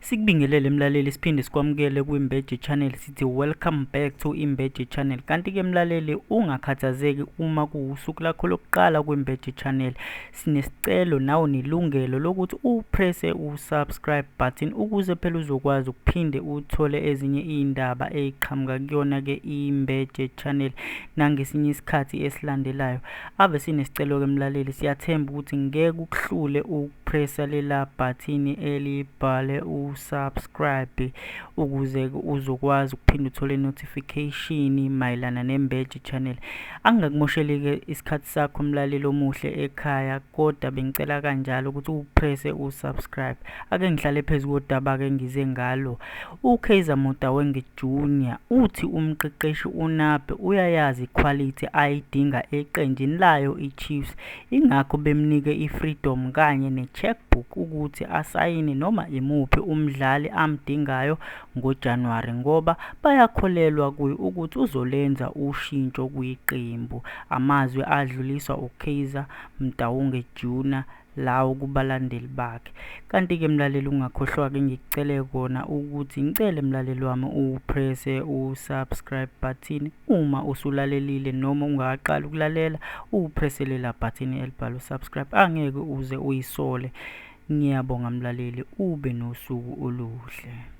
Sikubingelele mlaleli, siphinde sikwamukele kwiMbeje Channel, sithi welcome back to Imbeje Channel. Kanti-ke mlaleli, ungakhathazeki uma kuwusuku lakho lokuqala kwiMbeje Channel, sinesicelo nawe nelungelo lokuthi upresse u-subscribe button ukuze phela uzokwazi ukuphinde uthole ezinye iy'ndaba ey'qhamuka kuyona-ke Imbeje Channel nangesinye isikhathi esilandelayo. Ave sinesicelo-ke mlaleli, siyathemba ukuthi ngeke ukuhlule ukupressa lela bhathini elibhale u-subscribe ukuze uzokwazi ukuphinda uthole notification mayelana neMbeje Channel. Angingakumosheli-ke isikhathi sakho mlaleli omuhle ekhaya, kodwa bengicela kanjalo ukuthi upresse u-subscribe. Ake ngihlale phezu kodaba-ke ngize ngalo. UKaizer Motaung Junior uthi umqeqeshi uNabi uyayazi ikhwalithi ayidinga eqenjini layo iChiefs, ingakho bemnike i-freedom kanye ne-checkbook ukuthi asayine noma imuphi umdlali amdingayo ngoJanuwari ngoba bayakholelwa kuye ukuthi uzolenza ushintsho kwiqembu. Amazwi adluliswa uKaizer Motaung Junior lawo kubalandeli bakhe. Kanti-ke mlaleli, ungakhohlwa-ke ngikucele kona ukuthi ngicele mlaleli wami upresse u-subscribe button uma usulalelile noma ungakaqali ukulalela, upresse lela button elibhalwe subscribe, angeke uze uyisole. Ngiyabonga mlaleli, ube nosuku oluhle.